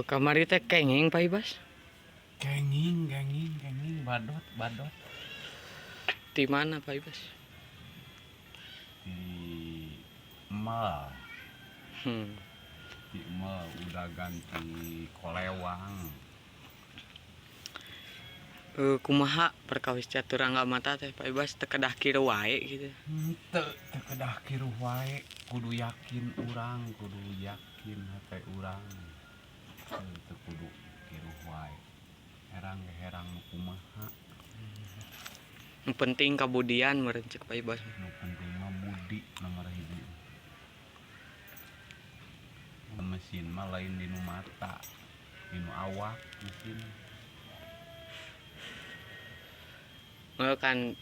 Kamari teh kenging Pak Ibas. Kenging, kenging, kenging, badot, badot. Di mana Pak Ibas? Di mall. Di mall udah ganti kolewang. Kumaha perkawis caturangga mata teh Pak Ibas teu kedah kieu wae gitu. Teu, teu kedah kieu wae, kudu yakin urang, kudu yakin hate urang. Teu kudu kieu wae. Herang ge herang nu kumaha. Nu penting kabudian meureun ceuk Pak Ibas. Nu penting mah budi nomor hiji. Mesin mah lain dinu mata, dinu awak mesin. Oh, kan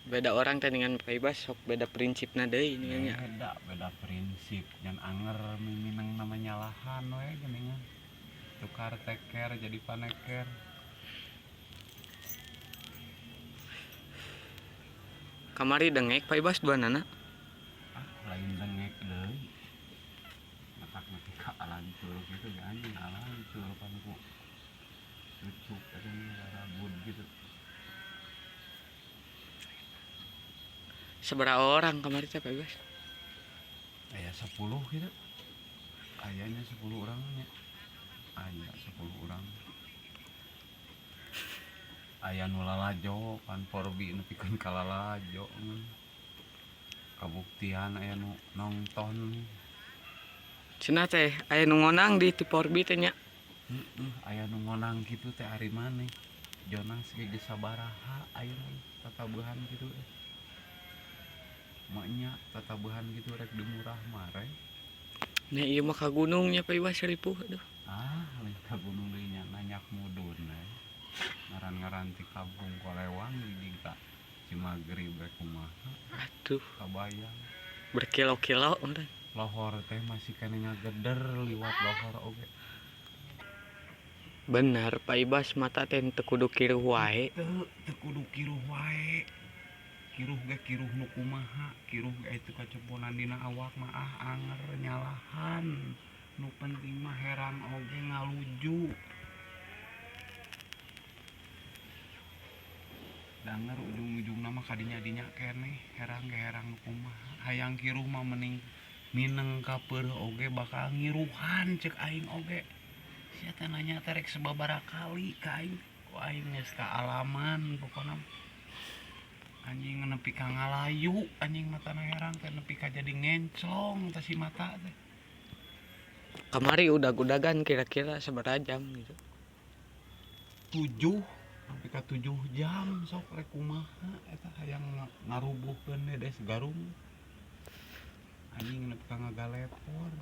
beda orang teh dengan Pak Ibas sok beda prinsipna deui nya. Beda, beda prinsip. Ngan anger mimineng nama nyalahan we geuningan. Tukar teker jadi paneker. Kamari dengek Pak Ibas dua nana. Ah, lain dengek deui. Matak nepi ka alancur kitu ge anjing alancur pan ku cucuk eta rarabud gitu. Sabaraha orang kamari teh Pak Ibas? Aya 10 gitu. Ayanya 10 orangnya. Aya 10 orang. Aya nu lalajo pan porbi nepikeun ka lalajo. Kabuktian aya nu nongton. Cenah teh aya nu ngonang di ti porbi teh nya. Heeh, aya nu ngonang kitu teh ari maneh. Jonas ge geus sabaraha ayeuna tatabuhan kitu teh. Maknya tatabuhan gitu rek dimurah mare. Nah ieu mah ka gunung nya Pak Ibas ripuh aduh. Ah, lain ka gunung deui nya nanyak mudun we. Ngaran-ngaran ti kampung Kolewang di ka Cimagrib rek kumaha. Aduh. Kabayang. Berkilo-kilo urang. Lohor teh masih keneh ngageder liwat lohor oge. Bener Pak Ibas mata teh teu kudu kiruh wae. Teu, teu kudu kiruh wae. Kiruh ge kiruh nu kumaha, kiruh ge itu kaceponan dina awak mah ah anger nyalahan. Nu penting mah herang oge ngaluju. Danger ujung-ujungna mah kadinya-dinya keneh, herang ge herang nu kumaha. Hayang kiruh mah mending mineng ka peureuh oge bakal ngiruhan ceuk aing oge. Sia teh nanya teh rek sababaraha kali ka aing, ku aing geus kaalaman pokona. Anjing nepi ka ngalayu, anjing matana herang teh nepi ka jadi ngenclong teh si mata teh. Kamari udag-udagan kira-kira sabaraha jam gitu? 7, nepi ka 7 jam sok rek kumaha eta hayang ngarubuhkeun dedes garung. Anjing nepi ka ngagalepor.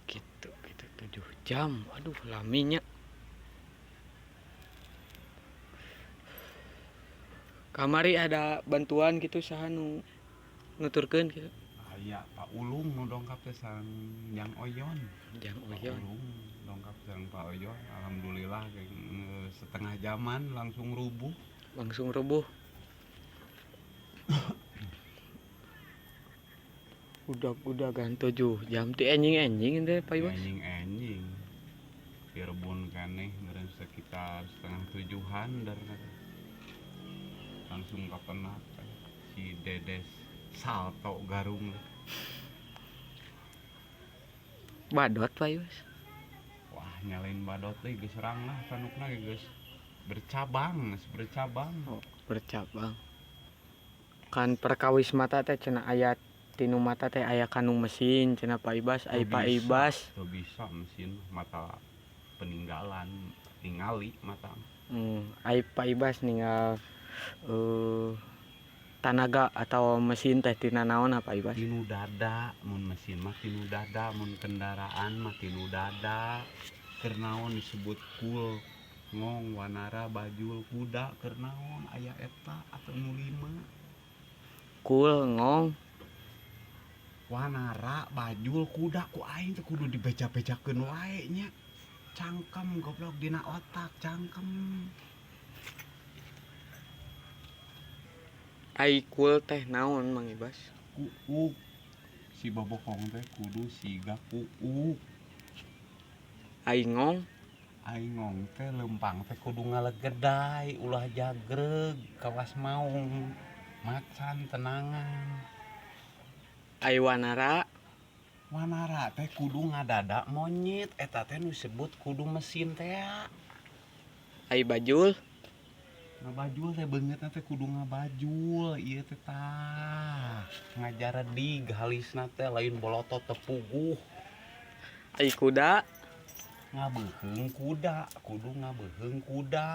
Gitu, gitu 7 jam. Aduh, laminya. Kamari ada bantuan gitu saha nu nuturkeun gitu? Aya Pak Ulung nu dongkap teh sareng Jang Oyon. Jang Pak Oyon. Ulung dongkap sareng Pak Oyon, alhamdulillah setengah jaman langsung rubuh. Langsung rubuh. Udag-udagan 7 jam ti enjing-enjing teh Pak Ibas. Enjing-enjing. Direbun keneh meureun sekitar setengah tujuhan dar langsung kapenak si Dedes salto garung. Badot Pak Ibas. Wah, nyalain badot deui geus rang lah tanukna ge geus bercabang, geus bercabang. Oh, bercabang. Kan perkawis mata teh cenah aya tinu mata teh aya kanu mesin cenah Pak Ibas, ai Pak Ibas. Teu bisa mesin mata peninggalan, ningali mata. Ai Pak Ibas ninggal tanaga atau mesin teh tina naon Pak Ibas? Tinu dada, mun mesin mah tinu dada, mun kendaraan mah tinu dada. Keur naon disebut kul, ngong, wanara, bajul, kuda, keur naon aya eta atau nu lima. Kul, ngong, wanara, bajul, kuda ku aing teh kudu dibeja-bejakeun wae nya. Cangkem goblok dina otak, cangkem. Ai kul teh naon Mang Ibas? Kuuk. Si bobokong teh kudu siga kuuk. Ai ngong? Ai ngong teh lempang teh kudu ngalegedai, ulah jagreg kawas maung macan tenangan. Ai wanara? Wanara teh kudu ngadadak monyet, eta teh nu disebut kudu mesin teh. Ai bajul? Ngabajul teh beungeutna teh kudu ngabajul ieu teh, tah ngajaredig halisna teh, lain bolotot tepuguh. Ai kuda? Ngabeuheung kuda, kudu ngabeuheung kuda.